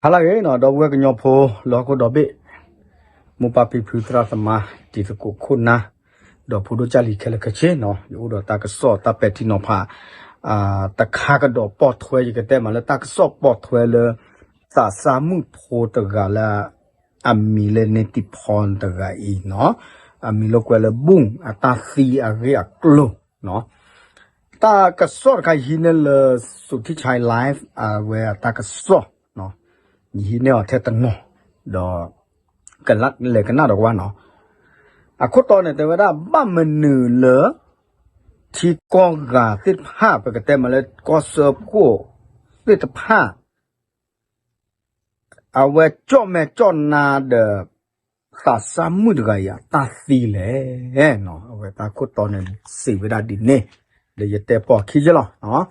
ဟါလၢအဂ့ၤနီၤ ဒီပုၢ်ဝဲၢ်ကညီဖိ လၢဟီၣ်ခိၣ်ဒီဘ့ၣ်, မိၢ်ပၢ်ဖံဖု သရၣ်သမါ တံၤသကိးခိၣ်နၢ်, ဒီးဖိဒိၣ်ကၢ်လံၤခဲလၢာ်ခဲဆ့နီၤ, ယအိၣ်ဒီးတၢ်ကစီၣ်တၢ်ပဲာ်ထံနီၤဖး တခါကဒီးပိာ်ထွဲ ယကတဲမးလၢတၢ်ကစီၣ်ပိာ်ထွဲလၢ သးစၢ်မုၣ်ဖိတဂၤလၢ အမံၤလၢ Nitiporn တဂၤအံၤနီၤ, အမံၤလၢကွဲးလၢ Boon အတၢ်သံအဂ့ၢ်အကျိၤ တၢ်ကစီၣ်တခါယဟံးန့ၢ်လၢ Suthi Chai Live အဝဲအတၢ်ကစီၣ်, ယဟံးန့ၢ်အီၤထဲတနီၤ, ဒီး ကလဲၤကနၣ်ဒီးကွၢ်နီၤ, အခိၣ်တီန့ၣ် တဲဝဲဒၣ်ဘၣ်မနုၤလၢ ထံကီၢ်ဂၤသ့ၣ်တဖၣ် ပကတဲမးလၢကီၢ်စၢဖှိၣ်သ့ၣ်တဖၣ် အဝဲကၠီၣ်မဲာ်ကၠီၣ်နါဒီး သးစၢ်မုၣ်တဂၤအံၤအတၢ်သံလဲၣ်, အဝဲတၢ်ခိၣ်တီန့ၣ် စံးဝဲဒၣ်ဒ်န့ၣ်, ဒီးယတဲပိာ်ခံယ့ၢ်လီၤ.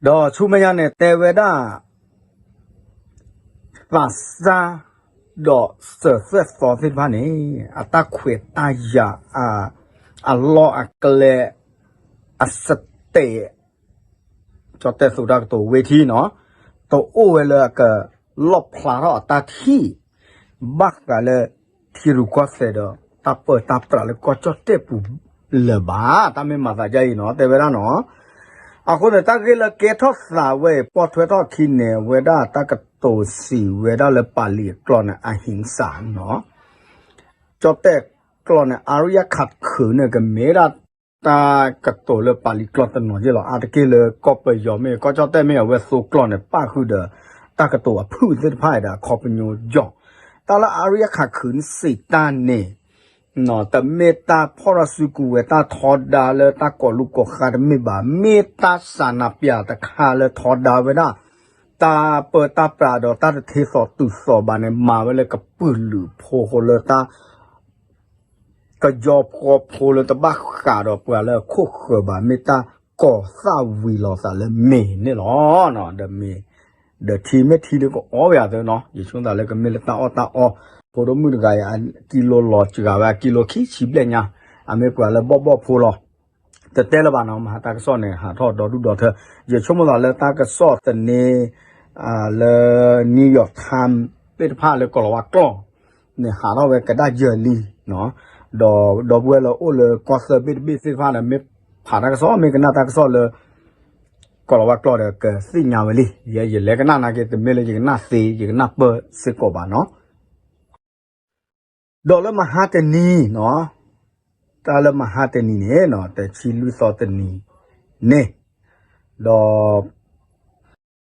ဒီးဆူမဲာ်ညါန့ၣ် တဲဝဲဒၣ် သးစၢ် ဒီးစၢၤသွဲၣ်သီသ့ၣ်တဖၣ်န့ၣ် အတၢ်ခွဲးတၢ်ယာ် အလီၢ်အကျဲ အစတဲး ကၠီၣ်တဲၣ်သူတၢ်ကတိၤဝ့ထံနီၤ, တအိၣ်ဝဲလၢအကလီၣ်ဖျါထီၣ်အတၢ်ထံၣ် ဘၣ်ဃးလၢ ထံရူၢ်ကီၢ်သဲးဒီး တၢ်ပၢတၢ်ပြးလၢကီၢ်ကၠီၣ်တဲၣ်ပူၤလၢၤဘၣ်, တၢ်မ့ၢ်မၤသးဒ်အံၤနီၤ တဲဝဲဒၣ်နီၤ. အဃိန့ၣ် တၢ်ဂ့ၢ်လၢကဲထီၣ်သးဝဲအံၤ ပိာ်ထွဲထီၣ်အခံန့ၣ် အဝဲဒၣ်တၢ်ကတိၤစံးဝဲဒၣ်လၢပာ်လံအကျိာ်န့ၣ် အဟံၣ်စၢ်နီၤ, ကၠီၣ်တဲၣ်ကျိာ်န့ၣ် အါရံယါခးခုးန့ၣ် ကမ့ၢ်ဒၣ် တၢ်ကတိၤလၢပာ်လံကျိာ်တနီၤယ့ၢ်လီၤ. အါတက့ၢ်လၢကီၢ်ပယီၤမ့ၢ် ကီၢ်ကၠီၣ်တဲၣ်မ့ၢ် အဝဲသိကျိာ်န့ၣ် ပၣ်ဃုာ်ဒီး တၢ်ကတိၤအဖုၣ်သ့ၣ်တဖၣ်ဒီး အခီပညီယီၤ, တၢ်လၢအါရံခးခုးစံးတၢ်န့ၣ် တမ့ၢ်တၢ်ဖီၣ်ထီၣ်စုကဝဲၤ တၢ်ထီဒါလၢတၢ်ကိးလူၤကိးဃါတမ့ၢ်ဘၣ်, မ့ၢ်တၢ်စးနးပၠးတခါလၢထီဒါဝဲဒၣ် တၢ်ပၢတၢ်ပြးဒီးတၢ်တထ့သိးတုၤသိးဘၣ်န့ၣ် မၤဝဲလၢကပုာ်လုးဖိဃိလၢတၢ် ကယီဖှီဖိလၢတဘၣ်ဃးဒီးပှၤလၢအခိၣ်ဃၢၤဘၣ် မ့ၢ်တၢ်ကိးသၣ်ဝံၤလီၤသးလၢမ့ၤန့ၣ်လီၤ. ဒီးမ့ၤ ဒီးထံမ့ၢ်ထံဒုးကအီဝဲအသးနီၤ, ယဆိကမိၣ်သးလၢကမ့ၢ်လၢတၢ်အီၣ်တၢ်အီ, ဖိဒိၣ်မုၣ်တဂၤအံၤ အကံလိလီၤစှၤဝဲ အကံလိခံဆံဘျဲၣ်ညါ, အမ့ၢ်ပှၤလၢဘီၣ်ဘီၣ်ဖိလီၤ. တတဲလၢၤဘၣ်နီၤ, မဟါတၢ်ကစီၣ်န့ၣ် ဟးထီၣ်ဒီဒူၣ်ဒီထၢ, ယဆိကမိၣ်သးလၢတၢ်ကစီၣ်သန့ လၢ New York Times သ့ၣ်တဖၣ်လၢကိၤလၤဝါကျိာ်န့ၣ် ဟးထီၣ်ဝဲကဒါယၢ်လံ, ဒီးဒီပုၢ်ဝဲၢ်လၢအိၣ်လၢကီၢ်သၢဘ့ၣ်တဘ့ၣ်သ့ၣ်တဖၣ်န့ၣ် မ့ၢ်ဖးတၢ်ကစီၣ် မ့ၢ်ကနၣ်တၢ်ကစီၣ်လၢ ကိၤလၤဝါကျိာ်ဒီး ကသ့ၣ်ညါဝဲလံ. ယဲယလဲၤကနၣ်နာ်က့ တမ့ၢ်လၢယကနၣ်သ့ ယကနၣ်ပၢၢ်စ့ၢ်ကီးဘၣ်နီၤ. ဒီးလၢမဟါတနံၤနီၤ, တၢ်လၢမဟါတနံၤန့ၣ်နီၤ တဆံလွံၢ်သီတနံၤန့ၣ်, ဒီး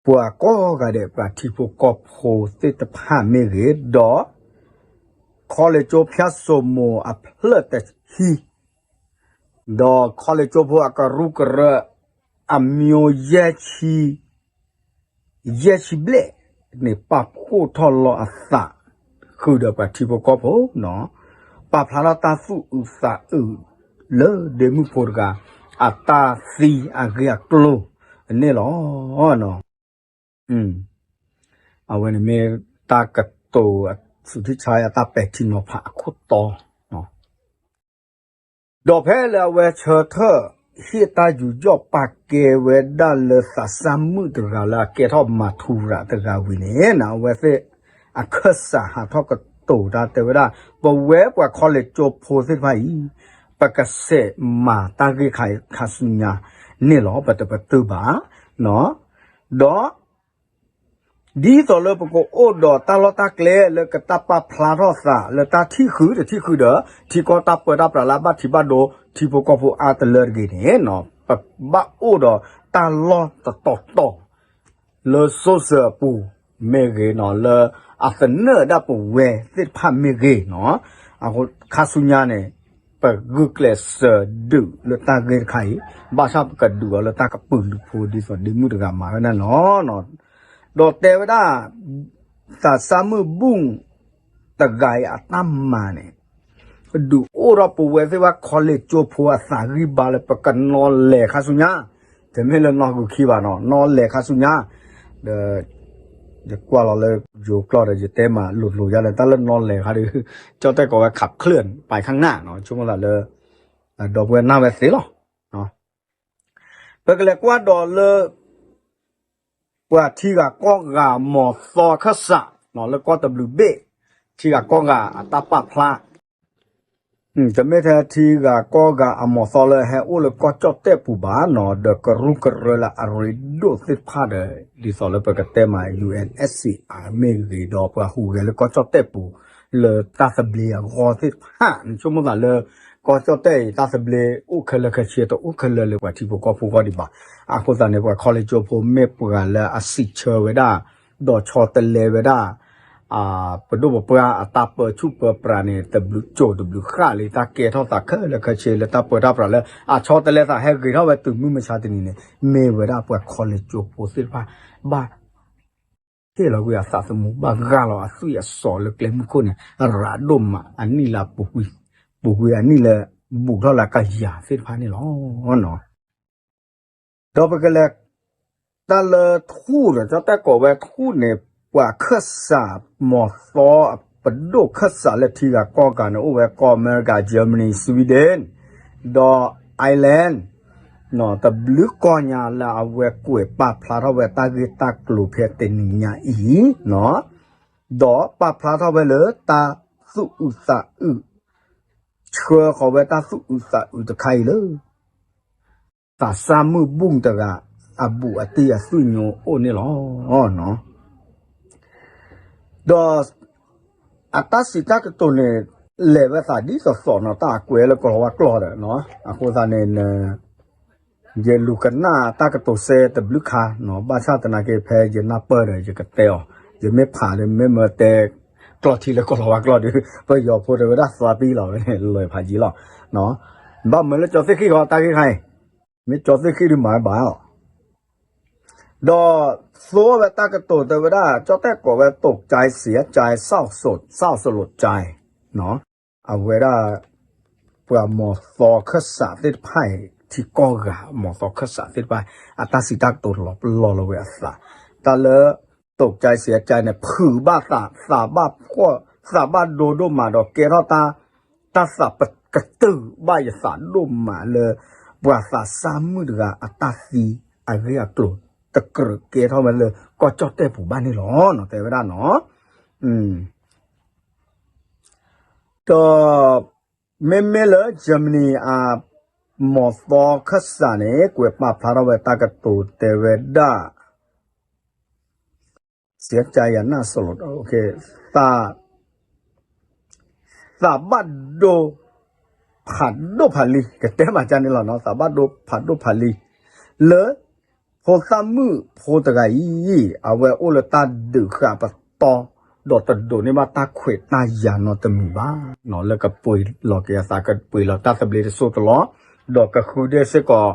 ပှၤကိးဂၤဒဲး ပှၤထံဖိကီၢ်ဖိသ့ၣ်တဖၣ်မ့ၢ်ဂ့ၤ, ဒီး ခီလ့ၣ်ကၠိဖၠၣ်စိမိၤအဖျၢၣ်တဆံ, ဒီးခီလ့ၣ်ကၠိဖိအကရူၢ်ကရၢ အမၠိယဲၢ်ဆံ ယဲၢ်ဆံဘျဲၣ်န့ၣ် ပာ်ဖှိၣ်ထီၣ်လီၤအသး ဃုာ်ဒီးပှၤထံဖိကီၢ်ဖိနီၤ, ပာ်ဖျါထီၣ်တၢ်သူၣ်အုးသးအုး လၢဒ့မုၣ်ဖိတဂၤ အတၢ်သံအဂ့ၢ်အကျိၤန့ၣ်လီၤ. အဝဲန့ၣ်မ့ၢ်တၢ်ကတိၤ သုးထံဆါအတၢ်ပဲာ်ထံနီၤဖးအခိၣ်တီ ဒီးဖဲလၢအဝဲဆၢထၢၣ်ဟ့ၣ်တၢ်ယူးယီၣ်ပာ်ကဲဝဲဒၣ်လၢသးစၢ်မုၣ်တဂၤလၢအကဲထီၣ်မၤထူရၤတဂၤဝံၤန့ၣ် အဝဲသ့ၣ်အခၢၣ်စးဟးထီၣ်ကတိၤတၢ်တဲဝဲဒၣ် ပဝဲပှၤခီလ့ၣ်ကၠိဖိသ့ၣ်တဖၣ်အံၤ ပကဆဲးမၤတၢ်ဂ့ၢ်ခါဆူညါန့ၣ်လီၤ. ပတပတုာ်ဘၣ် ဒီး ဒ်သိးလၢပကအိၣ်ဒီးတၢ်လီၢ်တၢ်ကျဲလၢကတၢ်ပာ်ဖျါထီၣ်သးလၢတၢ်ထံၣ်ဃုာ်တထံၣ်ဃုာ်ဒီး ထံကီၢ်တၢ်ပၢတၢ်ပြးလၢအဘၣ်ထံးဘၣ်ဒိထံဖိကီၢ်ဖိအါတလၢတဂ့ၤန့ၣ် ပဘၣ်အိၣ်ဒီးတၢ်လီၢ်တတီၤတီၤ လၢစိစၢၤအပူၤမ့ၢ်ဂ့ၤနီၤ လၢအသနၢၣ်ဒၣ်ပဝဲသ့ၣ်တဖၣ်မ့ၢ်ဂ့ၤနီၤ အဃိခါဆူညါန့ၣ် ပဂုာ်ကျဲးစၢးဒုးလၢတၢ်ဂ့ၢ်တခါအံၤ ဘၣ်ဆၣ်ပကဒုးအီၤလၢတၢ်ကပုာ်လုးဖိဒ်သိးဒ့မုၣ်တဂၤမၤဝဲဒၣ်န့ၣ်လီၤ. ဒီးတဲဝဲဒၣ် သးစၢ်မုၣ်ဘူၣ်တဂၤအံၤအတၢ်မၤန့ၣ် ဒုးအိၣ်ထီၣ်ပဝဲသ့ၣ်တဖၣ်ခီလ့ၣ်ကၠိဖိအသးဂံၢ်ဘါလၢပကနီၤလဲၤခါဆူညါ, တမ့ၢ်လၢနီၢ်ဂုာ်ခံဘၣ်နီၤ နီၤလဲၤခါဆူညါ, ဒီး ယကွၢ်လီၤလၢယိၤကျိာ်ဒီး ယတဲမးလိၤလိၤယါလၢတၢ်လၢနီၤလဲၤခါဒီး ကၠီၣ်တဲၣ်ကိးဝဲ ขับเคลื่อน ပာ်ခါနၣ်နီၤ ဆိကမိၣ်သးလၢ ဒီပုၢ်ဝဲၢ်နၢ်ဝဲသ့လီၤ. ပကလဲၤကွၢ်ဒီးလၢ ပှၤထံဂၤကီၢ်ဂၤမီၤသီခၢၣ်စး လၢကီၢ်တဘျုးဘ့ၣ် ထံဂၤကီၢ်ဂၤအတၢ်ပာ်ဖျါ တမ့ၢ်ထဲထံဂၤကီၢ်ဂၤအမီၤသီလၢဟဲအိၣ်လၢကီၢ်ကၠီၣ်တဲၣ်ပူၤဘၣ်နီၤ, ဒီးကရူၢ်ကရၢလၢအရ့ဒိၣ်သ့ၣ်တဖၣ်ဒီး ဒ်သိးလၢပကတဲမး ယူၣ်အဲၣ်အ့ၣ်စံၣ်အါ မ့ၢ်ဂ့ၤဒီးပှၤဟူးဂဲၤလၢကီၢ်ကၠီၣ်တဲၣ်ပူၤ လၢတၢ်သဘျ့အဂီၢ်သ့ၣ်တဖၣ် နဆိကမိၣ်သးလၢ ကီၢ်ကၠီၣ်တဲၣ်အံၤ တၢ်သဘျ့အိၣ်ခဲလၢာ်ခဲဆ့ တအိၣ်ခဲလၢာ်လၢပှၤထံဖိကီၢ်ဖိအဂီၢ်ဒံးဘၣ်. အဃိသတးန့ၣ် ပှၤခီလ့ၣ်ကၠိဖိမ့ၢ်ပှၤလၢအစံးဆၢဝဲဒၣ် ဒီးဆီတလဲဝဲဒၣ် ပဒိၣ်ပပှၢ်အတၢ်ပၢဆူၣ်ပၢပြးန့ၣ် တဘျုးကိာ်တဘျုးဃၣ်လံ တၢ်ကဲထီၣ်သးခဲလၢာ်ခဲဆ့လၢတၢ်ပၢတၢ်ပြးလၢ အဆီတလဲသးဟဲဂ့ၤထီၣ်ဝဲတုၤမုၢ်မဆါတနံၤန့ၣ် မ့ၢ်ဝဲဒၣ်ပှၤခီလ့ၣ်ကၠိဖိသ့ၣ်တဖၣ် ဘၣ်ဟ့ၣ်လီၤကွံာ်အသးသမူ ဘၣ်ဂၢ်လီၤအသွံၣ်အစီၤလၢကျဲမုၢ်ခိၣ်န့ၣ် ရးဒိၣ်မး အနံၣ်လၢပူၤကွံာ် ပူၤကွံာ်အနံၣ်လၢ ဘူးထီၣ်လၢကယၤသ့ၣ်တဖၣ်န့ၣ်လီၤ. ဒီးပကလဲၤ တၢ်လၢထူၣ်ဒီး ကၠီၣ်တဲၣ်ကိးဝဲထူၣ်န့ၣ် ပှၤခၢၣ်စးမီၤသီ ပဒိၣ်ခၢၣ်စးလၢထံဂၤကီၢ်ဂၤန့ၣ် အိၣ်ဝဲကီၢ်အမဲရကၤ Germany Sweden ဒီး Ireland တဘျုးကီၢ်ညါလၢအဝဲကွဲးပာ်ဖျါထီၣ်ဝဲတၢ်ဂ့ၢ်တၢ်ကျိၤဖဲတနံၤညါအံၤ ဒီးပာ်ဖျါထီၣ်ဝဲလၢတၢ်သူၣ်အုးသးအုး ဆှၢဃီၤဝဲတၢ်သူၣ်အုးသးအုးတခါအံၤလၢ သးစၢ်မုၣ်ဘူၣ်တဂၤ အဘူးအတံၢ်အသွံၣ်ညိအိၣ်န့ၣ်လီၤ. ဒီး အတၢ်စံးတၢ်ကတိၤန့ၣ် လဲၤဝဲသးဒ်သိးသိးနီၤ တၢ်အကွဲးလၢကီၢ်လီၤဝါကျိာ်ဒီး အဃိသတးန့ၣ် ယလူၤကနၣ်တၢ်ကတိၤစဲတဘျုးခါနီၤ ဘၣ်ဆၣ်သနာ်က့ ဖဲယနၢ်ပၢၢ်ဒီး ယကတဲအီၤ ယမ့ၢ်ဖးဒီး မ့ၢ်မၢတဲ ကျီၢ်ထံလၢကီၢ်လီၤဝါကျိာ်ဒီး ပယီၤဖိတဲဝဲဒၣ်သးပံလီၤဝဲန့ၣ် လီၤဖးယံၤလီၤ. ဘၣ်မၢလၢကၠီသ့ၣ်ဃံၣ်ဃီတၢ်ဂ့ၢ်ခါအံၤ မ့ၢ်ကၠီသ့ၣ်ဃံၣ်ဒုးမၤဘၣ်လီၤ. ဒီးသိဝဲတၢ်ကတိၤတဲဝဲဒၣ် ကၠီၣ်တဲၣ်ကိးဝဲ တကၠဲစံးကၠဲ စၢ်စလိးကၠဲ အဝဲဒၣ် ပှၤမီၤသီခၢၣ်စးသ့ၣ်တဖၣ်အံၤ ထံကီၢ်ဂၤ မီၤသီခၢၣ်စးသ့ၣ်တဖၣ် အတၢ်စံးတၢ်ကတိၤလီၤပလီၢ်လီၤဝဲအသး တၢ်လၢ တကၠဲစံးကၠဲန့ၣ် ဖုးဘၣ်သး သးဘၣ်ဖှီၣ် သးဘၣ်ဒိဒိၣ်မးဒီးကဲထီၣ်တၢ် တၢ်သးကတုာ်ဘၣ်ယသးဒိၣ်မးလၢ ပှၤသးစၢ်မုၣ်တဂၤအတၢ်သံအဂ့ၢ်အကျိၤ တကြၢးကဲထီၣ်ဝဲလၢကီၢ်ကၠီၣ်တဲၣ်ပူၤဘၣ်န့ၣ်လီၤ တဲဝဲဒၣ်နီၤ. ဒီး မ့မ့ၢ်လၢ Germany အ မီၤသီခၢၣ်စးန့ၣ် ကွဲးပာ်ဖျါထီၣ်ဝဲတၢ်ကတိၤတဲဝဲဒၣ် စံးကၠဲယၤနၢ်စလိး သး သးဘၣ်ဒိ ဖးဒိၣ်ဖးလံၤ ကတဲမးကန့ၣ်လီၤနီၤ သးဘၣ်ဒိဖးဒိၣ်ဖးလံၤ လၢ ဖိသၣ်မုၣ်ဖိတဂၤအံၤ အဝဲအိၣ်လၢတၢ်ဒုးဃာ်ပတီၢ် ဒီးတဒိးန့ၢ်ဘၣ်တၢ်ခွဲးတၢ်ယာ်နီတမံၤဘၣ် လၢကပှ့ၤလီၤက့ၤအသး ကပှ့ၤလီၤတၢ်သဘျ့တစိၢ်တလီၢ် ဒီးကဃုဒဲးစ့ၢ်ကီး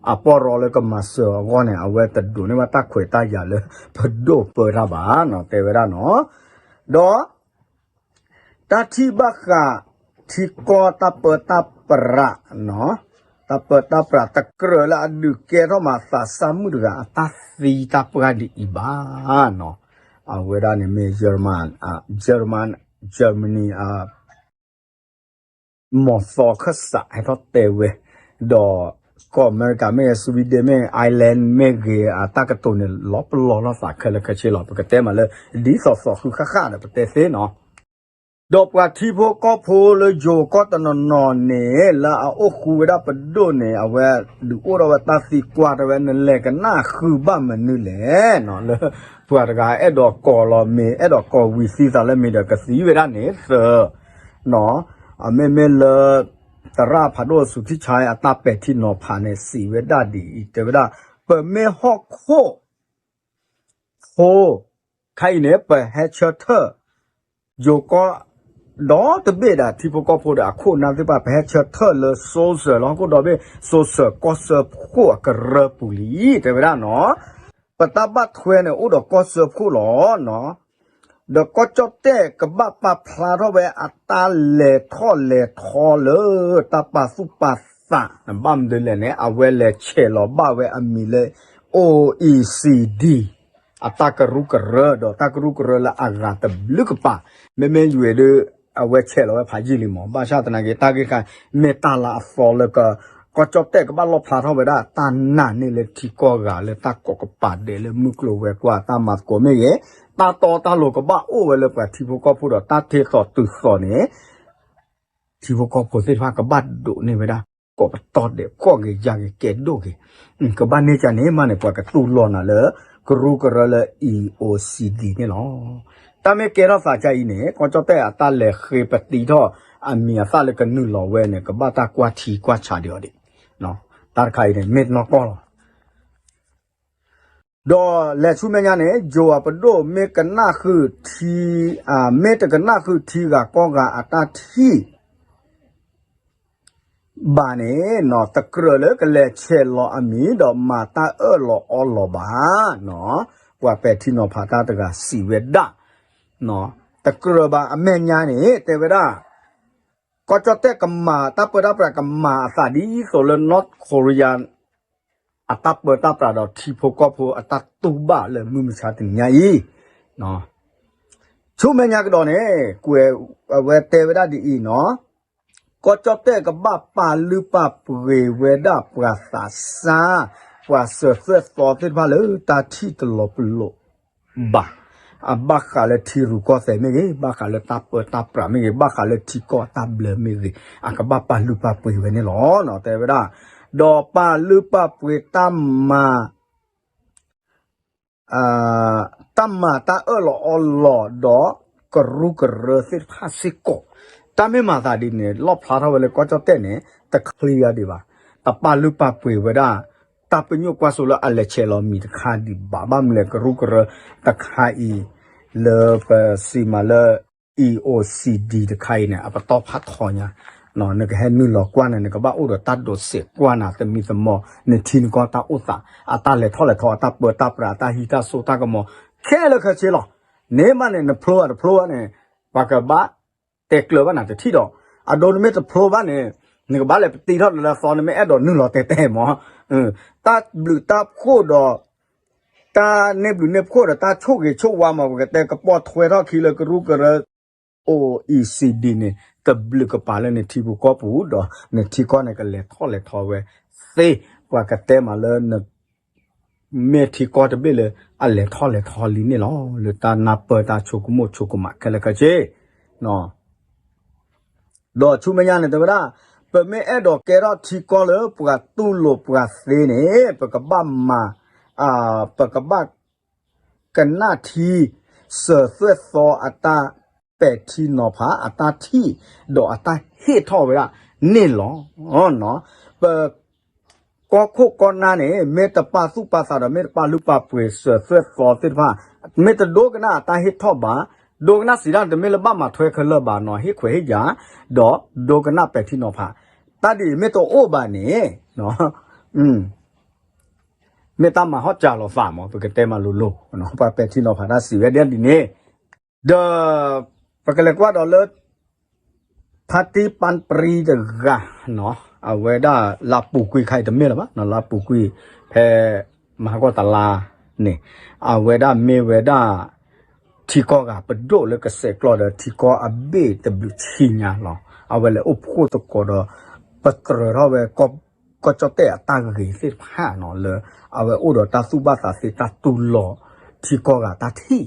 အပီၢ်ရီလၢကမၤစၢၤအဂီၢ်န့ၣ် အဝဲတဒိးန့ၢ်ဘၣ်တၢ်ခွဲးတၢ်ယာ်လၢ ပဒိၣ်ပၢတၢ်ဘၣ်နီၤ တဲဝဲဒၣ်နီၤ. ဒီး တၢ်ထံၣ်ဘၣ်ဃး ထံကီၢ်တၢ်ပၢတၢ်ပြး တၢ်ပၢတၢ်ပြးတကြၢးလၢအဒုးကဲထီၣ်မး သးစၢ်မုၣ်တဂၤအတၢ်သံတၢ်ပှၢ်ဒ်အံၤဘၣ်နီၤ. အဝဲဒၣ်န့ၣ်မ့ၢ် German Germany အ မီၤသီခၢၣ်စးဟဲထီၣ်တဲဝဲ ဒီး ကီၢ်အမဲရကၤမ့ၢ်ဂ့ၤ Sweden မ့ၢ်ဂ့ၤ Ireland မ့ၢ်ဂ့ၤ အတၢ်ကတိၤန့ၣ် လီၤပလီၢ်လီၤသးခဲလၢာ်ခဲဆ့လီၤ. ပကတဲမးလၢ ဒ်သိးသိးဃုဃၣ်ဃၣ်ဒီးပတဲသ့နီၤ. ဒီးပှၤထံဖိကီၢ်ဖိလၢယိၤကီၢ်တနီၤနီၤန့ၣ် လၢအအိၣ်ဃူဝဲဒၣ်ပဒိၣ်န့ၣ် အဝဲဒုးအိၣ်ထီၣ်ဝဲတၢ်သံကွၢ်တဲဝဲ နလဲၤကနၣ်ဃုဘၣ်မနုၤလဲၣ်နီၤ လၢ ပှၤတဂၤအဲၣ်ဒိးကိးလီၤမ့ၤ အဲၣ်ဒိးကိးဝံၤသံသးလၢမ့ၤဒီးကသံဝဲဒၣ်န့ၣ်သၢ နီၤ အမ့မ့ၢ်လၢ သရၣ်ဖးဒိၣ်စူၤထံဆါ အတၢ်ပဲာ်ထံနီၤဖးန့ၣ် စံးဝဲဒၣ်ဒ်အံၤ တဲဝဲဒၣ် ပမ့ၢ်ဟီၣ်ခိၣ်ဖိ ခါအံၤန့ၣ် ပဟဲဆၢထၢၣ် ယိၤကီၢ် ဒီတဘ့ၣ်ဒီး ထံဖိကီၢ်ဖိဒီးအခိၣ်အနၢ်သ့ၣ်တဖၣ် ပဟဲဆၢထၢၣ်လၢ social လၢဟီၣ်ခိၣ်ဒီဘ့ၣ် social ကီၢ်စၢဖှိၣ်အကရၢပူၤလံ တဲဝဲဒၣ်နီၤ ပတၢ်ဘၣ်ထွဲန့ၣ် အိၣ်ဒီးကီၢ်စၢဖှိၣ်လီၤနီၤ ဒီးကီၢ်ကၠီၣ်တဲၣ်ကဘၣ်ပာ်ဖျါထီၣ်ဝဲအတၢ်လဲၤထီၣ်လဲၤထီလၢ တၢ်ပာ်သူၣ်ပာ်သး ဘၣ်မနုၤလဲၣ်န့ၣ် အဝဲလဲၤဆဲးလီၤဘၣ်ဝဲအမံၤလၢ အိၣ်အံၤစံဒံ အတၢ်ကရူၢ်ကရၢ ဒီးတၢ်ကရူၢ်ကရၢလၢအဂၤတဘျုးကပၤ မ့မ့ၢ်ယွၤဒီး အဝဲဆဲးလီၤဝဲဖးယံာ်လံမး ဘၣ်ဆၣ်သနာ်က့ တၢ်ဂ့ၢ်ခါ မ့ၢ်တၢ်လၢအသီလၢက ကီၢ်ကၠီၣ်တဲၣ်ကဘၣ်လီၣ်ဖျါထီၣ်ဝဲဒၣ်တၢ်နာ်န့ၢ်လၢထံကီၢ်ဂၤလၢတၢ်ကိးကပၤဒဲးလၢမုၢ်ကျိၤဝဲၤကွာ်တၢ်မၤသကိးမ့ၢ်ဂ့ၤ, တၢ်တီတၢ်လိၤကဘၣ်အိၣ်ဝဲလၢပှၤထံဖိကီၢ်ဖိဒီးတၢ်ထဲသိးတုၤသိးန့ၣ် ထံဖိကီၢ်ဖိသ့ၣ်တဖၣ်ကဘၣ်ဒိးန့ၢ်ဝဲဒၣ် ကိးပတီၢ်ဒဲးကီၢ်ဂ့ၤယၤဂ့ၤကဲဒိၣ်ဂ့ၤ, ကဘၣ်န့ၢ်ကန့ၣ်မးန့ၣ် ပှၤကတူၢ်လိာ်နၤလၢ ကရူၢ်ကရၢလၢ E O C D န့ၣ်လီၤ. တၢ်မ့ၢ်ကဲထီၣ်သးခါအံၤန့ၣ် ကီၢ်ကၠီၣ်တဲၣ်အတၢ်လဲၤဃ့ပသံထီၣ်အမံၤအသၣ်လၢကနုာ်လီၤဝဲန့ၣ် ကဘၣ်တၢ်ကွၢ်ထံကွၢ်ဆးဒံးအီၤဒံး, တၢ်တခါအံၤန့ၣ် မ့ၢ်နီၢ်ကီၢ်လီၤ. ဒီးလဲၤဆူမဲာ်ညါန့ၣ် ယိၤအပဒိၣ်မ့ၢ်ကနၣ်ဃုာ်ထံ, မ့ၢ်တကနၣ်ဃုာ်ထံဂၤကီၢ်ဂၤအတၢ်ထံၣ် ဘၣ်န့ၣ် တကြၢးလၢကလဲၤဆဲးလီၤအမံၤ ဒီးမၤတၢ်အၢၣ်လီၤအီလီၤဘၣ်, ပှၤပဲာ်ထံနီၤဖးတၢ်တဂၤစံးဝဲဒၣ်, တကြၢးဘၣ်အမဲာ်ညါန့ၣ် တဲဝဲဒၣ် ကီၢ်ကၠီၣ်တဲၣ်ကမၤတၢ်ပၢတၢ်ပြးကမၤအသးဒ်သိးလၢ North Korea အတၢ်ပၢတၢ်ပြးဒီးထံဖိကီၢ်ဖိအတၢ်တူၢ်ဘၣ်လၢမုၢ်မဆါတနံၤညါအံၤ, ဆူမဲာ်ညါကဒီးန့ၣ် ကွဲးအဝဲတဲဝဲဒၣ်ဒ်အံၤနီၤ, ကီၢ်ကၠီၣ်တဲၣ်ကဘၣ်ပာ်လုၢ်ပာ်ပှ့ၤဝဲဒၣ်ပှၤသးစၢ်, ပှၤစၢၤသွဲၣ်သီသ့ၣ်တဖၣ်လၢတၢ်ထံၣ်တလီၤပလိာ်ဘၣ်, အဘၣ်ဃးလၢထံရူၢ်ကီၢ်သဲးမ့ၢ်ဂ့ၤ, ဘၣ်ဃးလၢတၢ်ပၢတၢ်ပြးမ့ၢ်ဂ့ၤ, ဘၣ်ဃးလၢထံကီၢ်အတၢ်ဘျၢမ့ၢ်ဂ့ၤ, အကဘၣ်ပာ်လုၢ်ပာ်ပှ့ၤဝဲန့ၣ်လီၤ. တဲဝဲဒၣ်, ဒီးပာ်လုၢ်ပာ်ပှ့ၤတၢ်မၤ တၢ်မၤတၢ်အၢၣ်လီၤအီလီၤဒီးကရူၢ်ကရၢသ့ၣ်တဖၣ်စ့ၢ်ကီး, တၢ်မ့ၢ်မၤသးဒ်န့ၣ် လီၣ်ဖျါထီၣ်ဝဲလၢကီၢ်ကၠီၣ်တဲၣ်န့ၣ် တချ့အီၤဒံးဘၣ်, တပာ်လုၢ်ပာ်ပှ့ၤဝဲဒၣ် တၢ်ပညိၣ်ကွၢ်စိလၢအလဲၤဆဲးလီၤမံၤတခါဒံးဘၣ်, ဘၣ်မနုၤလဲၣ် ကရူၢ်ကရၢတခါအံၤ လၢပစံးမးလၢ E O C D တခါအံၤန့ၣ် အပတီၢ်ဖးထီညါ, နကဟဲနုာ်လီၤကွၢ်န့ၣ် နကဘၣ်အိၣ်ဒီးတၢ်ဒိးစဲးကွၢ်နၤသမံသမိး နထံနကီၢ်တၢ်အိၣ်သး, အတၢ်လဲၤထီၣ်လဲၤထီ အတၢ်ပၢတၢ်ပြး အတၢ်ဟံးတၢ်စိတၢ်ကမီၤ ခဲလၢာ်ခဲဆ့လီၤ. န့ၣ်မးန့ၣ် နဖျိဘၣ်တဖျိဘၣ်န့ၣ် ပှၤကဘၣ်တဲကျၢၤဘၣ်နၤတထံၣ်ဒီး, အဒိနမ့ၢ်တဖျိဘၣ်န့ၣ် နကဘၣ်လဲၤပတံထီၣ်လၢအသီ နမ့ၢ်အဲၣ်ဒိးနုာ်လီၤတဲာ်တဲာ်မး, တၢ်ဘျုးတၢ်ဖှိၣ်ဒီး တၢ်န့ၢ်ဘျုးန့ၢ်ဖှိၣ်ဒီးတၢ်ဆိၣ်ဂ့ၤဆိၣ်ဝါမး ပကတဲကပီၢ်ထွဲထီၣ်ခံလၢကရူၢ်ကရၢ O E C D န့ၣ် တဘျုးကပၤလၢနထံပူၤကီၢ်ပူၤဒီး နထံကီၢ်န့ၣ်ကလဲၤထီၣ်လဲၤထီဝဲသ့, ပှၤကတဲမးလၢန မ့ၢ်ထံကီၢ်တဘ့ၣ်လၢအလဲၤထီၣ်လဲၤထီလံန့ၣ်လီၤ. လၢတၢ်နၢ်ပၢၢ်တၢ်ဆိကမိၣ်ဆိကမးခဲလၢာ်ခဲဆ့ ဒီးဆူမဲာ်ညါန့ၣ်တဲဝဲဒၣ်, ပမ့ၢ်အဲၣ်ဒိးကဲထီၣ်ထံကီၢ်လၢပှၤတူၢ်လိာ်ပှၤသ့န့ၣ် ပကဘၣ်မၤ, ပကဘၣ်ကနၣ်ထံ စၢၤသွဲၣ်သီအတၢ်ပဲာ်ထံနီၤဖး အတၢ်ထံၣ် ဒီးအတၢ်ဟ့ၣ်ထီၣ်ဝဲဒၣ်န့ၣ်လီၤ. ပ ကီၢ်ခိၣ်ကီၢ်နၢ်န့ၣ် မ့ၢ်တပာ်သူၣ်ပာ်သးဒီး မ့ၢ်တပာ်လုၢ်ပာ်ပှ့ၤစၢၤသွဲၣ်သီသ့ၣ်တဖၣ်, မ့ၢ်တဒိကနၣ်အတၢ်ဟ့ၣ်ထီၣ်ဘၣ်, ဒိကနၣ်စံးဒၣ် တမ့ၢ်လၢဘၣ်မၤထွဲခဲလၢာ်ဘၣ်နီၤ, ဟ့ၣ်ခွဲးဟ့ၣ်ယာ် ဒီးဒိကနၣ်ပဲာ်ထံနီၤဖး, တၢ်ဒ်အံၤမ့ၢ်တအိၣ်ဘၣ်န့ၣ် မ့ၢ်တၢ်မၤဟီၣ်ကၢ်လီၤသးမး ပကတဲမးလိၤလိၤ, ပှၤပဲာ်ထံနီၤဖးတၢ်စံးဝဲဒၣ်ဒ်န့ၣ်, ဒီး ပကလဲၤကွၢ်ဒီးလၢ ဖါတံၢ်ပၢ်ပြံတဂၤ, အဝဲဒၣ်လါပူၤကွံာ်ခါအံၤတမ့ၢ်လၢၤဘၣ်, လါပူၤကွံာ်ဖဲ မဟါကီၢ်တလါန့ၣ်, အဝဲဒၣ်မ့ၢ်ဝဲဒၣ် ထံကီၢ်ဂၤပဒိၣ်လၢကဆဲးကျိးဒီးထံကီၢ်အဘ့ၣ်တဘျုးဆံညါလီၤ. အဝဲလဲၤအိၣ်ဖှိၣ်သကိးဒီး ပတြၢၤထီၣ်ဝဲ ကီၢ်ကၠီၣ်တဲၣ်အတၢ်ဂ့ၤသ့ၣ်တဖၣ်နီၤ လၢအဝဲအိၣ်ဒီးတၢ်သူၣ်ဘၣ်သးသ့ တၢ်တူၢ်လိာ်ထံကီၢ်ဂၤတၢ်ထံၣ်, ဒီး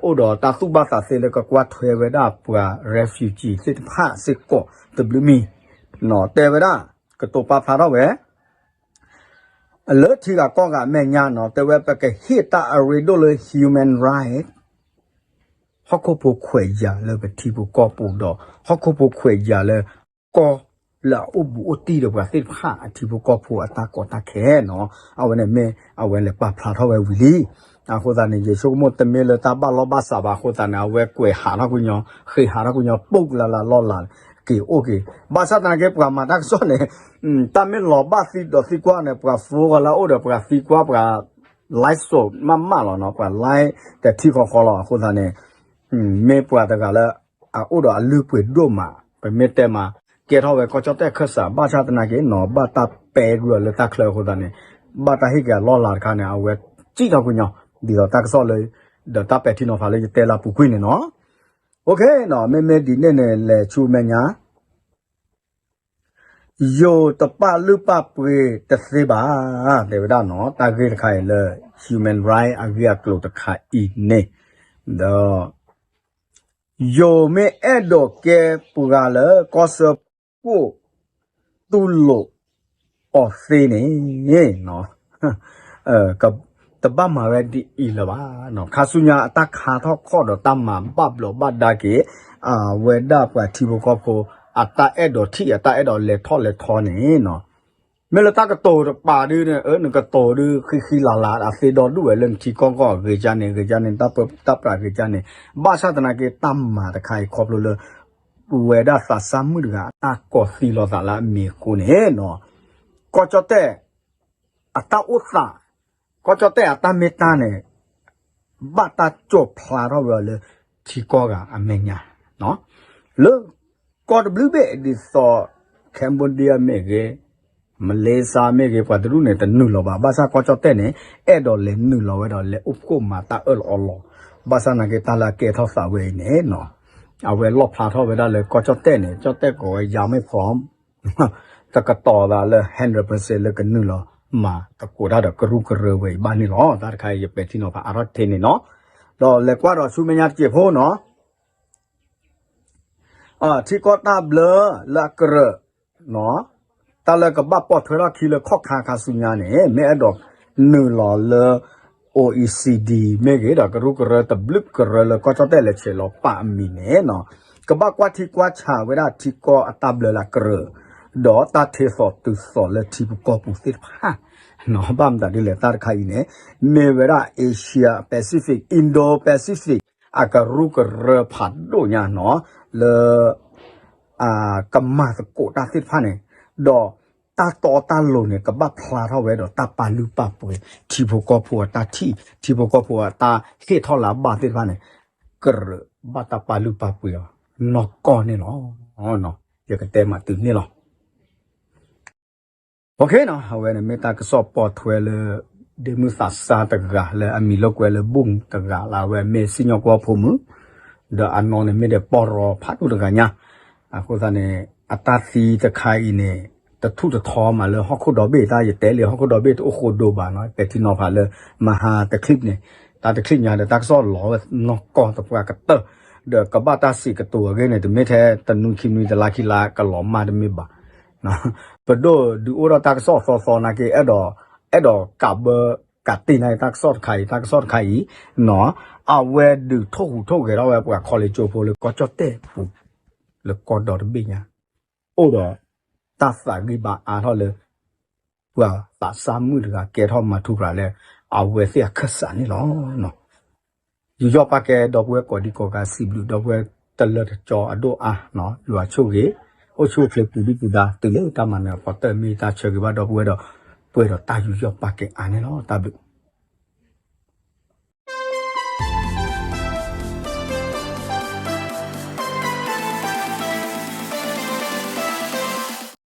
အိၣ်ဒီးတၢ်သူၣ်ဘၣ်သးသ့လၢကကွၢ်ထွဲဝဲဒၣ်ပှၤ refugee သ့ၣ်တဖၣ်စ့ၢ်ကီးတဘျုးမံၤ, တဲဝဲဒၣ် ကတိၤပာ်ဖျါထီၣ်ဝဲ လၢထံဂၤကီၢ်ဂၤအမဲာ်ညါနီၤ တဲဝဲပကဟ့ၣ်တၢ်အရ့ဒိၣ်လၢ human right ဟီၣ်ခိၣ်ဖိခွဲးယာ်လၢပထံဖိကီၢ်ဖိဒီး ဟီၣ်ခိၣ်ဖိခွဲးယာ်လၢ ကီၢ်လၢအအိၣ်ဘူးအိၣ်တံၢ်ဒီးပှၤသ့ၣ်တဖၣ်အထံဖိကီၢ်ဖိအတၢ်ကီတၢ်ခဲနီၤ, အဝဲန့ၣ်မ့ၢ်အဝဲလဲၤပာ်ဖျါထီၣ်ဝဲဝံၤလံ. အဃိသတးန့ၣ် ယဆိကမိၣ်တမ့ၢ်လၢတၢ်ဘၣ်လီၢ်ဘၣ်စးဘၣ်အဃိသတးန့ၣ် အဝဲကွဲးဟးထီၣ်ကွံာ်ညီ ဃ့ဟးထီၣ်ကွံာ်ညီ ပူၣ်လၢ်လၢ်လီၢ်လၢ် က့ၤအိၣ်က့ၤ, ဘၣ်ဆၣ်သနာ်က့ ပှၤမၤတၢ်ကစီၣ်န့ၣ် တၢ်မ့ၢ်လီၤဘၣ်သံဒီးသံကွၢ်န့ၣ် ပှၤ follow လၢအအိၣ်ဒီးပှၤသံကွၢ်ပှၤ like စိးမးမးလီၤနီၤ, ပှၤ like တထံၣ်ဃီဃီလီၤ. အဃိသတးန့ၣ် မ့ၢ်ပှၤတဂၤလၢ အအိၣ်ဒီးအလုၢ်အပှ့ၤဒိၣ်မး, ပမ့ၢ်တဲမး ကဲထီၣ်ဝဲကီၢ်ကၠီၣ်တဲၣ်ခၢၣ်စး ဘၣ်ဆၣ်သနာ်က့နီၤ ဘၣ်တၢ်ပဲာ်ကွံာ်အီၤလၢတၢ်ချၢအဃိသတးန့ၣ် ဘၣ်တၢ်ဟ့ၣ်က့ၤအလီၢ်လၤတခါန့ၣ် အဝဲစံၣ်ထီၣ်ကွံာ်ညီ ဒ်သိးတၢ်ကစီၣ်လၢ ဒီးတၢ်ပဲာ်ထံနီၤဖးလၢယတဲလၢအပူၤကွံာ်န့ၣ်နီၤ. မ့မ့ၢ်ဒ်န့ၣ်န့ၣ် လဲၤဆူမဲာ်ညါ ယိၤတပာ်လုၢ်ပာ်ပှ့ၤတသ့ဘၣ်, တဲဝဲဒၣ်နီၤ တၢ်ဂ့ၢ်တခါအံၤလၢ human right အဂ့ၢ်အကျိၤတခါအံၤန့ၣ်, ဒီး ယိၤမ့ၢ်အဲၣ်ဒိးကဲပှၤလၢကီၢ်စၢဖှိၣ် တူၢ်လိာ်အီၤသ့န့ၣ် တဘၣ်မၤဝဲဒ်အံၤလၢၤဘၣ်. ခါဆူညါအတၢ်ခါထီၣ်ခီၣ်ဒီးတၢ်မၤဘၣ်ဘျီးဘၣ်ဒါက့ၤ အဝဲဒၣ်ပှၤထံဖိကီၢ်ဖိ အတၢ်အဲၣ်ဒိးထံၣ် အတၢ်အဲၣ်ဒိးလဲၤထီၣ်လဲၤထီန့ၣ်နီၤ, မ့ၢ်လၢတၢ်ကတိၤတပာ်ဒုန့ၣ် နကတိၤဒုဃံဃံလၤလၤ အသ့ဒီဒူၣ်ဝဲလၢနထံကီၢ်ကီၢ်အဂ့ၤကၢန့ၣ် ဂ့ၤကၢန့ၣ် တၢ်ပၢတၢ်ပြးဂ့ၤကၢန့ၣ်, ဘၣ်ဆၣ်သနာ်က့ တၢ်မၤတခါအံၤခီဖျိလၢ ပဝဲဒၣ်သးစၢ်မုၣ်တဂၤ အတၢ်ကိးသံလီၤသးလၢအမံၤအဃိန့ၣ်နီၤ, ကီၢ်ကၠီၣ်တဲၣ် အတၢ်အိၣ်သး, ကီၢ်ကၠီၣ်တဲၣ်အတၢ်မ့ၢ်တၢ်န့ၣ် ဘၣ်တၢ်စိာ်ဖျါထီၣ်ဝဲအီၤလၢ ထံကီၢ်ဂၤအမဲာ်ညါ, လၢ ကီၢ်တဘျုးဘ့ၣ်ဒ်သိး Cambodia မ့ၢ်ဂ့ၤ, Malaysia မ့ၢ်ဂ့ၤ ပှၤတဒူၣ်န့ၣ် တနုာ်လီၤဘၣ်. ဘၣ်ဆၣ်ကီၢ်ကၠီၣ်တဲၣ်န့ၣ် အဲၣ်ဒိးလဲၤနုာ်လီၤဝဲဒီး လဲၤအိၣ်ဖှိၣ်မၤတၢ်အၢၣ်လီၤအီလီၤ. ဘၣ်ဆၣ်သနာ်က့ တၢ်လၢအကဲထီၣ်သးဝဲအံၤန့ၣ်နီၤ, အဝဲလီၣ်ဖျါထီၣ်ဝဲဒၣ်လၢကီၢ်ကၠီၣ်တဲၣ်န့ၣ် ကၠီၣ်တဲၣ်ကိးဝဲ ယၤမ့ၢ်ဖီ တကတီၤသးလၢ hundred percent လၢကနုာ်လီၤမၤသကိးတၢ်ဒီးကရူၢ်ကရၢဝဲအံၤဘၣ်န့ၣ်လီၤ. တၢ်တခါအံၤ ယပဲာ်ထံနီၤဖးအါထီၣ်ထဲန့ၣ်နီၤ, ဒီးလဲၤကွၢ်ဒီးဆူမဲာ်ညါတစဲးဖိနီၤ ထံကီၢ်တၢ်ဘျၢလၢအကရၢၢ်, တၢ်လၢကဘၣ်ပိာ်ထွဲထီၣ်ခံလၢခီၣ်ခါခါဆူညါန့ၣ် မ့ၢ်အဲၣ်ဒိးနုာ်လီၤလၢ O E C D မ့ၢ်ဂ့ၤဒီး ကရူၢ်ကရၢတဘျုးကရၢလၢကီၢ်ကၠီၣ်တဲၣ်လဲၤဆဲးလီၤပာ်အမံၤန့ၣ်နီၤ, ကဘၣ်ကွၢ်ထံကွၢ်ဆးဝဲဒၣ်ထံကီၢ်အတၢ်ဘျၢလၢအကရၢၢ်, ဒီးတၢ်ထဲသိးတုၤသိးလၢထံဖိကီၢ်ဖိသ့ၣ်တဖၣ် ဘၣ်မတၤဒ်လဲၣ် တၢ်တခါအံၤန့ၣ် မ့ၢ်ဝဲဒၣ် Asia Pacific, Indo Pacific အကရူၢ်ကရၢဖးဒိၣ်ညါနီၤ, လၢ ကမၤသကိးတၢ်သ့ၣ်တဖၣ်န့ၣ်, ဒီးတၢ်တီတၢ်လိၤန့ၣ် ကဘၣ်ဖျါထီၣ်ဝဲဒီးတၢ်ပာ်လုၢ်ပာ်ပှ့ၤ ထံဖိကီၢ်ဖိအတၢ်ထံၣ် ထံဖိကီၢ်ဖိအတၢ်ဟ့ၣ်ထီၣ်လၢအဘၣ်သ့ၣ်တဖၣ်န့ၣ်, ကရၢၢ်ဘၣ်တၢ်ပာ်လုၢ်ပာ်ပှ့ၤအီၤ နီၢ်ကီၢ်န့ၣ်လီၤ. ယကတဲမးတုၤန့ၣ်လီၤ. အဝဲန့ၣ်မ့ၢ်တၢ်ကစီၣ်ပိာ်ထွဲလၢ ဒ့မုၣ်သးစၢ်တဂၤလၢအမံၤလီၤကွဲလၢ ဘိၣ်တဂၤလၢအဝဲမ့ၢ်စံၣ်ညီၣ်ကွီၢ်ဖိမုၣ်, ဒီးအနီၢ်န့ၣ်မ့ၢ်ဒီးပီၢ်ရီဖးဒိၣ်တဂၤညါ, အဃိသတးန့ၣ် အတၢ်သံတခါအံၤန့ၣ် တထူၣ်တထီမးလၢဟီၣ်ခိၣ်ဒီဘ့ၣ် တၢ်ယတဲလံဟီၣ်ခိၣ်ဒီဘ့ၣ်တအိၣ်ဃိဒိဘၣ်နီၤ, ပဲာ်ထံနီၤဖးလၢ မဟါတချံၣ်န့ၣ်, တၢ်တချံၣ်ညါဒီးတၢ်ကစီၣ်လီၤဝဲနီၢ်ကီၢ်သပှၢ်ကတၢၢ်, ဒီးကဘၣ်တၢ်စံးကတိၤအဂ့ၢ်န့ၣ် တမ့ၢ်ထဲတနွံခံနွံတလါခံလါကလီၤမၢ်တမ့ၢ်ဘၣ် ပဒိၣ်ဒုးအိၣ်ထီၣ်တၢ်ကစီၣ်သီသီနာ်က့ အဲၣ်ဒိး, အဲၣ်ဒိးကးဘၢကးတ့ၢ်န့ၣ် တၢ်ကစီၣ်တခါအံၤ တၢ်ကစီၣ်တခါအံၤ, အဝဲဒုးထိၣ်ဟူးထိၣ်ဂဲၤထီၣ်ဝဲပှၤခီလ့ၣ်ကၠိဖိလၢကီၢ်ကၠီၣ်တဲၣ်ပူၤ, လၢကီၢ်ဒီတဘ့ၣ်ညါ, အိၣ်ဒီးတၢ်သးဂံၢ်ဘါအါထီၣ်လၢ ပှၤသးစၢ်မုၣ်တဂၤကဲထီၣ်မၤထူရၤလၢ အဝဲသ့ၣ်အခၢၣ်စးန့ၣ်လီၤ. ယူးယီၣ်ပာ်ကဲဒီပုၢ်ဝဲၢ်ကိးဒံကိးဂၤ စံးဘျုးဒီပုၢ်ဝဲၢ်တလၢတကီအဒိၣ်အါ, ယွၤဆိၣ်ဂ့ၤ, အိၣ်ဆူၣ်အိၣ်ချ့ပူၤဒံပူၤဒါ တုၤလၢတၢ်မၤနၢၤအဖီတၢၢ် မ့ၢ်တၢ်ဆၢဂ့ၤဘၣ်ဒီပုၢ်ဝဲၢ်ဒီး ပှဲၤဒီးတၢ်ယူးယီၣ်ပာ်ကဲအါန့ၣ်လီၤ. တၢ်ဘျုး